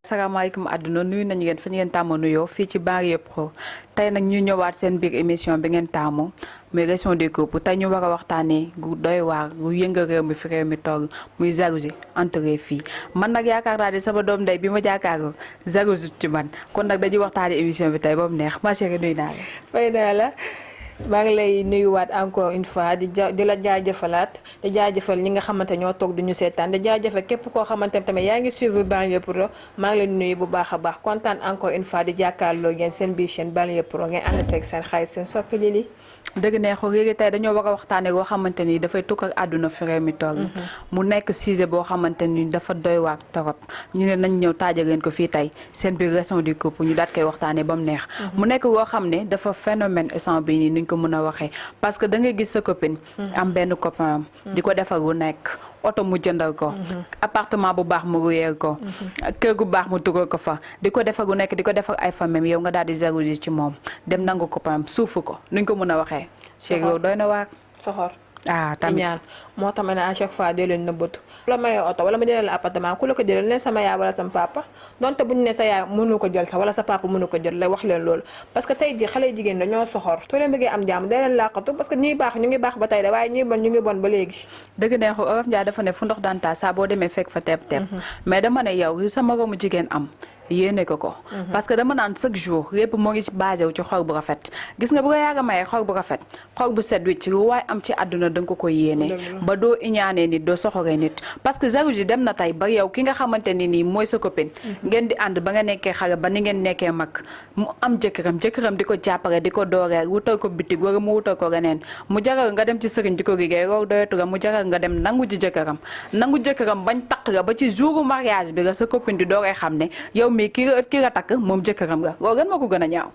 salaamaaleykum àdduna nuyu nañu ngeen fi ngeen tàmm nuyoo fii ci Banlieue Pro tey nag ñu ñëwaat seen biir émission bi ngeen taamu muy gestion des couples tey ñu war a waxtaanee gu doy waar gu yëngal réew mi fi réew mi toll muy jalousie entre les filles man nag yaakaar naa ne sama doom ndey bi ma jàkkaarloo jalousie ci man kon nag dañuy waxtaanee émission bi tey ba mu neex ma chérie nuyu naa la. fay naa la maa ngi lay nuyuwaat encore une fois di la jaajëfalaat di jaajëfal ñi nga xamante ñoo toog di ñu seetaan di jaajëfal képp koo xamante tamit yaa ngi suivre Banlieue Pro maa ngi leen nuyu bu baax a baax kontaan encore une fois di jàkkaarloo ngeen seen biir chaîne Banlieue Pro ngeen ànd seeg seen xarit seen soppi li dëgg neexul léegi tey dañoo war a waxtaanee boo xamante ni dafay tukkal àdduna fi réew mi toll. mu nekk sujet boo xamante ni dafa doy waar torop ñu ne nañ ñëw taaja leen ko fii tey seen biir gestion du couple ñu daat koy waxtaanee ba mu neex. mu nekk loo xam ne dafa phénomène instant bii nii nuñ ko mën a waxee parce que da ngay gis sa copine. am benn copain am. di ko defar lu nekk. oto mu jëndal ko. appartement bu baax mu ruyeel ko. kër gu baax mu dugal ko fa di ko defar lu nekk di ko defar ay famille yow nga daal di jalousie ci moom dem nangu copain suufu ko nuñ ko mën a waxee. Cheikh yow doy na waar. soxor tamit ñaan moo tax ma ne à chaque fois dee leen nëbbatu la mayee oto wala ma jëlee la appartement ku la ko jëlee ne sama yaay wala sama papa donte buñu ne sa yaay mënu ko jël sax wala sa papa mënu ko jël la wax leen loolu parce que tey ji xale jigéen dañoo soxor soo leen bëggee am jàmm day leen làqatu parce que ñuy baax ñu ngi baax ba tey de waaye ñuy bon ñu ngi bon ba léegi dëgg neexu Olof Njaay dafa ne fu ndox daan taa saa boo demee fekk fa teeb teeb mais dama ne yow li sa moroomu jigéen am yéene ko parce que dama naan chaque jour lépp moo ngi ci basé wu ci xol bu rafet gis nga bu nga yàgg a mayee xol bu rafet xol bu set wicc lu waaye am ci àdduna da nga ko koy yéene ba doo iñaanee nit doo soxoree nit parce que jalousie dem na tey ba yow ki nga xamante ni nii mooy sa copine ngeen di ànd ba nga nekkee xale ba ni ngeen nekkee mag mu am jëkkëram di ko jàppale di ko dooreel wutal ko bitig wala mu wutal ko leneen mu jaral nga dem ci sëriñ di ko liggéey loolu doyatu la mu jaral nga dem nangu ji jëkkëram bañ takk la ba ci jouru mariage bi la sa copine di dooree xam ne yow mais ki nga takk moom jëkkëram nga loolu gën ma ko gën a ñaaw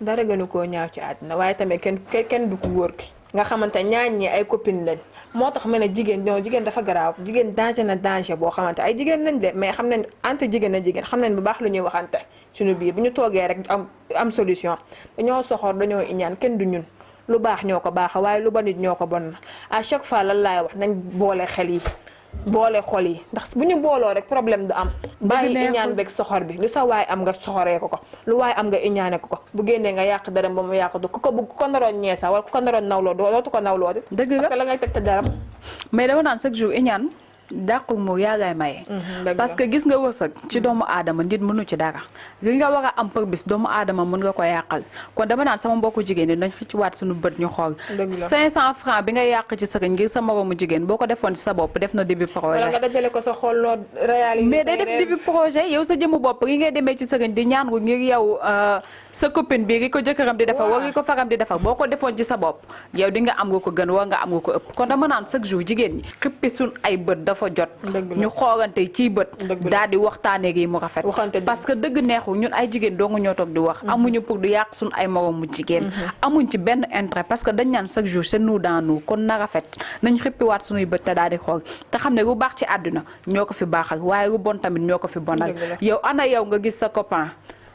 dara gënu koo ñaaw ci àddina waaye tamit kenn du ko góor ki nga xamante ñaan ñi ay copine lañ moo tax ma ne jigéen dafa garaaw jigéen danger boo xamante ay jigéen lañ de mais xam nañ entre jigéen a jigéen xam nañ bu baax lu ñuy waxante suñu biir bu ñu toogee rek am solution dañoo soxor dañoo iñaan kenn du ñun lu baax ñoo ko baax waaye lu bon it ñoo ko bon na à chaque fois lan laay wax nañ boole xel yi boole xol yi ndax bu ñu booloo rek problème du am bàyyi iñaan beeg soxor bi lu sa waay am nga soxoree ko lu waay am nga iñaane ko bu génnee nga yàq daram ba mu yàq du ku ko bëgg ku ko naroon ñeesa wala ku ko naroon nawloo dootu ko nawloo di parce que la ngay teg te daram mais dama naan chaque jour iñaan dàqu mu yaagaay maye parce que gis nga wërsëg ci doomu aadama nit mënu ci dara li nga war a am për bis doomu aadama mën nga ko yàqal kon dama naan sama mbokku jigéen ñi nañ ci waat suñu bët ñu xool 500 francs bi nga yàq ci sëriñ ngir sa moroomu jigéen boo ko defoon ci sa bopp def na début projet wala nga dajale ko sa xool noo réaliser mais day def début projet yow sa jëmu bopp gi ngay demee ci sëriñ di ñaan ko ngir yow sa copine bi gi ko jëkkëram di defar wala gi ko faram di defar boo ko defoon ci sa bopp yow di nga am nga ko gën wala nga am nga ko ëpp kon dama naan chaque jour jigéen ñi xippi suñ ay bët dafa jot ñu xoolante ciy bët daal di waxtaanee gi mu rafet parce que dëgg neexu ñun ay jigéen doo nga ñoo toog di wax amuñu pour di yàq suñ ay moroom mu jigéen amuñ ci benn intérêt parce que dañ naan chaque jour c'est nous dans nous kon na rafet nañ xippiwaat suñuy bët te daal di xool te xam ne lu baax ci àdduna ñoo ko fi baaxal waaye lu bon tamit ñoo ko fi bonal yow ana yow nga gis sa copain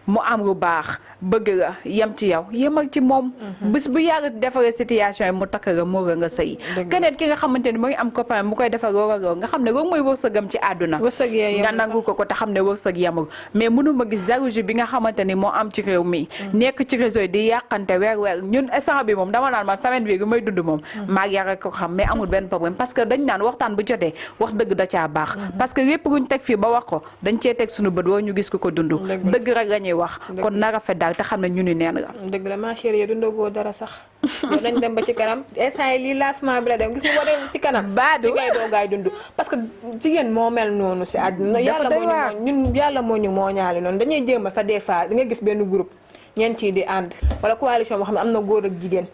mu am lu baax bëgg la yem ci yow yemal ci moom bis bu yàgg defaree situation yi mu takk la moo nga sëy keneen ki nga xamante ni mu ngi am copain mu koy defar loolu nga xam ne loolu mooy wërsëgam ci àdduna nga nangu ko te xam ne wërsëg yemul mais mënuma gis jalousie bi nga xamante ni moo am ci réew mi nekk ci réseau yi di yàqante weer ñun instant bi moom dama naan man semaine bi may dund moom maa ngi yàgg ko xam mais amul benn problème parce que dañ naan waxtaan bu jotee wax dëgg da caa baax parce que lépp luñ teg fii ba wax ko dañ cee teg suñu bët woo ñu gis ko dund dëgg rek lañuy wax kon na rafet daal te xam ne ñu ni neen la dëgg la ma chérie dundagoo dara sax yow dañ dem ba ci kanam instant yi lii lancement bi la dem gis nga boo dem ci kanam baadu ngay doogaay dund parce que jigéen moo mel noonu si àdduna yàlla moo ñu moo ñaali noonu dañuy jéem a sa des fois di nga gis benn groupe ñeent yi di ànd wala coalition boo xam ne am na góor ak jigéen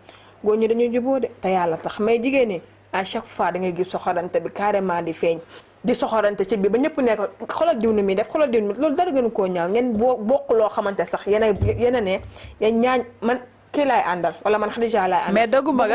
góor ñi dañuy juboo de te yàlla tax mais jigéen ñi à chaque fois da ngay gis soxorante bi carrément di feeñ di soxorante ci bi ba ñëpp nekk xoolal diw ni mi def xoolal diw ni mi loolu dara gënu koo ñaaw ngeen bokk loo xamante sax yéen a ne yéen ñaañ man kii laay àndal wala man Khadija laay àndal mais dogguma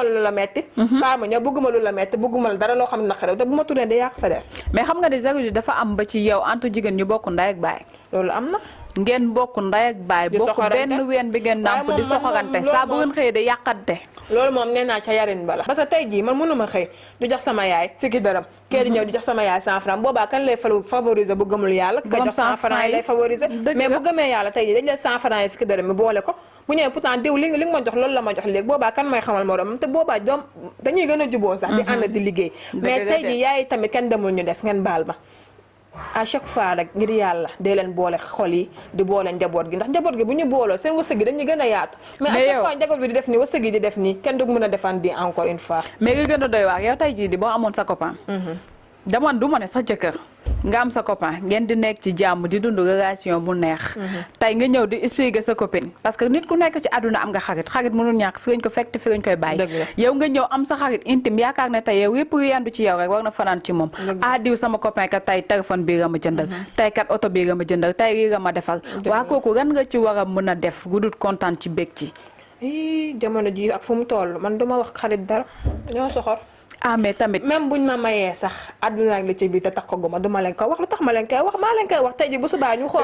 lu la metti ma ñëw bëgguma lu la metti bëgguma dara loo xam ne naqare te bu ma tuddee day yàq sa der mais xam nga ne jalousie dafa am ba ci yow entre jigéen ñu bokk ndey ak baay loolu am na ngeen bokk ndey ak baay bokk benn ween bi ngeen nàmp di soxorante saa bu ngeen xëyee di yàqante. loolu moom nee naa ca yarin bala parce que tey jii man mënuma xëy du jox sama yaay fukki dërëm kee di ñëw di jox sama yaay 100 francs boobaa kan lay favoriser bu gëmul yàlla ka jox 100 francs yi lay favoriser mais bu gëmee yàlla tey jii dañ lay 100 francs yi fukki dërëm mi boole ko bu ñëwee pourtant diw li nga ma jox loolu la ma jox léegi boobaa kan may xamal morom te boobaa doom dañuy gën a juboo sax di ànd di liggéey mais tey jii yaay tamit kenn demul ñu des ngeen baal ma à chaque fois rek ngir yàlla dee leen boole xol yi di boole njaboot gi ndax njaboot gi bu ñu booloo seen wërsëg gi dañuy gën a yaatu mais à chaque fois njaboot bi di def nii wërsëg yi di def nii kenn du mën a defan di encore une fois mais nga gën a doy waar yow tey jii di boo amoon sa copain dama du ma ne sa jëkkër nga am sa copain ngeen di nekk ci jàmm di dund relation bu neex tey nga ñëw di expliquer sa copine parce que nit ku nekk ci àdduna am nga xarit mënul ñàkk fi lañ ko fekk te fi lañ koy bàyyi yow nga ñëw am sa xarit intime yaakaar ne tey yow yëpp yendu ci yow rek war na fanaan ci moom diw sama copain kat tey téléphone bii nga ma jëndal tey kat oto bii nga ma jëndal tey lii nga ma defal waa kooku ran nga ci war a mën a def gudut kontaan ci bég ci jamono ji ak fu mu toll man duma wax xarit dara ñoo soxor mais tamit même buñ ma mayee sax àdduna ak la ci biir te taxaguma duma leen ko wax lu tax ma leen koy wax maa leen koy wax tey ji bu subaa ñu xool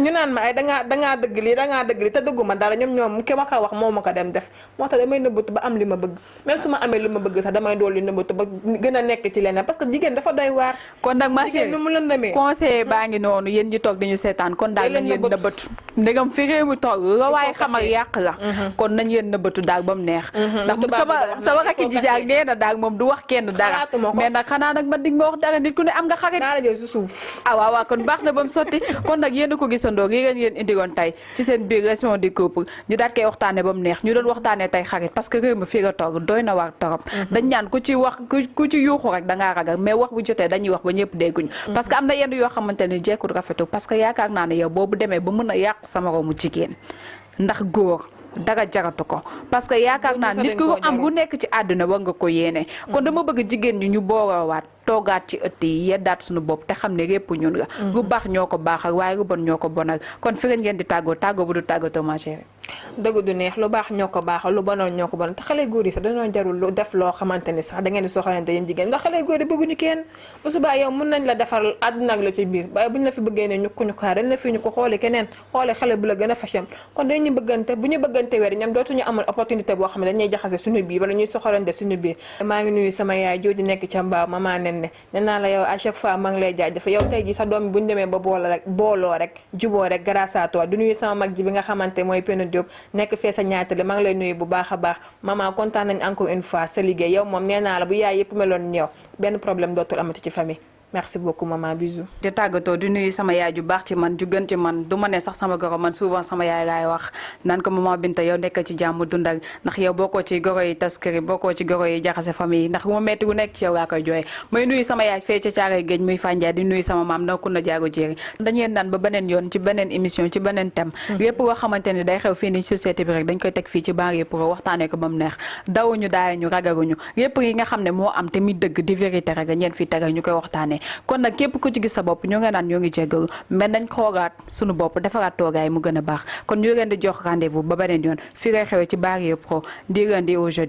ñu naan ma ay dangaa dëgg lii te dëgguma dara ñoom ki ma ko wax moo ma ko dem def moo tax damay nëbbatu ba am li ma bëgg même su ma amee li ma bëgg sax damay dool li nëbbatu ba gën a nekk ci leneen parce que jigéen dafa doy waar kon nag ma chérie nu mu lëndamee conseil baa ngi noonu yéen ñi toog dañu seetaan kon daal nañ yéen nëbbatu ndegam fi réew mi toog la waaye xam ak yàq la kon nañ yéen nëbbatu daal ba mu neex ndax sama rakki ji jaag nee na daal moom du wax kenn dara mais nag xanaa nag man dig ma wax dara nit ku ne am nga xarit naa la jël si suuf waaw kon baax na ba mu sotti kon nag yéen a ko gisandoo yi ngeen indigoon tey ci seen biir relation du couple ñu daat koy waxtaane ba mu neex ñu doon waxtaane tey xarit parce que réew mi fii nga toog doy na war torop dañ ñaan ku ci wax ku ci yuuxu rek dangaa ragal mais wax bu jotee dañuy wax ba ñëpp dégguñu parce que am na yenn yoo xamante ni jekkul rafetu parce que yaakaar naa ne yow boobu demee ba mën a yàq sa moroomu jigéen ndax góor dara jaratu ko parce que yaakaar naa nit ku am bu nekk ci àdduna war nga ko yéene kon dama bëgg jigéen ñi ñu booroowaat toogaat ci ëtt yi yeddaat suñu bopp te xam ne répp ñun la lu baax ñoo ko baaxal waaye lu bon ñoo ko bonal kon fi ngeen di tàggoo bu du tàggatoo ma chérie dëgg du neex lu baax ñoo ko baaxal lu bonoon ñoo ko bonal te xale góor yi sax dañoo jarul lu def loo xamante ni sax da ngeen di soxalante yéen jigéen ndax xale góor yi bëgguñu kenn bu subaa yow mën nañ la defar àdduna ak la ci biir waaye buñ la fi bëggee ne ñu xaar dañ la fi ñu ko xooli keneen xooli xale bu la gën a fashion kon dañuy bëggante bu ñu bëggante weer ñoom dootuñu amul opportunité boo xam ne dañuy jaxase suñu biir wala ñuy soxalante suñu biir maa ngi nuyu sama yaay jooju nekk ca mbaaw mama nen ne naa la yow à chaque fois maa ngi lay jaajëf yow tey ji sa doom bi bu ñu demee ba booloo rek juboo rek grâce à toi du nuyu sama mag ji bi nga xamante mooy Peno Diop nekk fee sa ñaatale maa ngi lay nuyu bu baax a baax maman kontaan nañ encore une fois sa liggéey yow moom nee naa la bu yaay yëpp meloon ñëw benn problème dootul amati ci famille merci beaucoup maman bisous. di tàggatoo di nuyu sama yaay ju baax ci man ju gën ci man du ma ne sax sama goro man souvent sama yaay laay wax naan ko maman Binta yow nekk ci jàmm dundal ndax yow bokkoo ci goro yi taskari bokkoo ci goro yi jaxase famille ndax bu ma metti gu nekk ci yow laa koy jooye may nuyu sama yaay fee ca caaray géej muy Fandiaye di nuyu sama maam na kunna jaago jéeri dañu leen naan ba beneen yoon ci beneen émission ci beneen thème lépp loo xamante ni day xew fii ni société bi rek dañ koy teg fii ci Banlieue Pro waxtaanee ko ba mu neex dawuñu daayañu ragaruñu lépp yi nga xam ne moo am te mi dëgg di vérité rek ñeen fii tegal ñu koy waxtaanee kon nag képp ku ci gis sa bopp ñoo ngi naan ñoo ngi jéggalu mais nañ xoogaat suñu bopp defaraat toogaay mu gën a baax kon ñu leen di jox rendez-vous ba beneen yoon fii ngay xewee ci Banlieue Pro di lundi au jeudi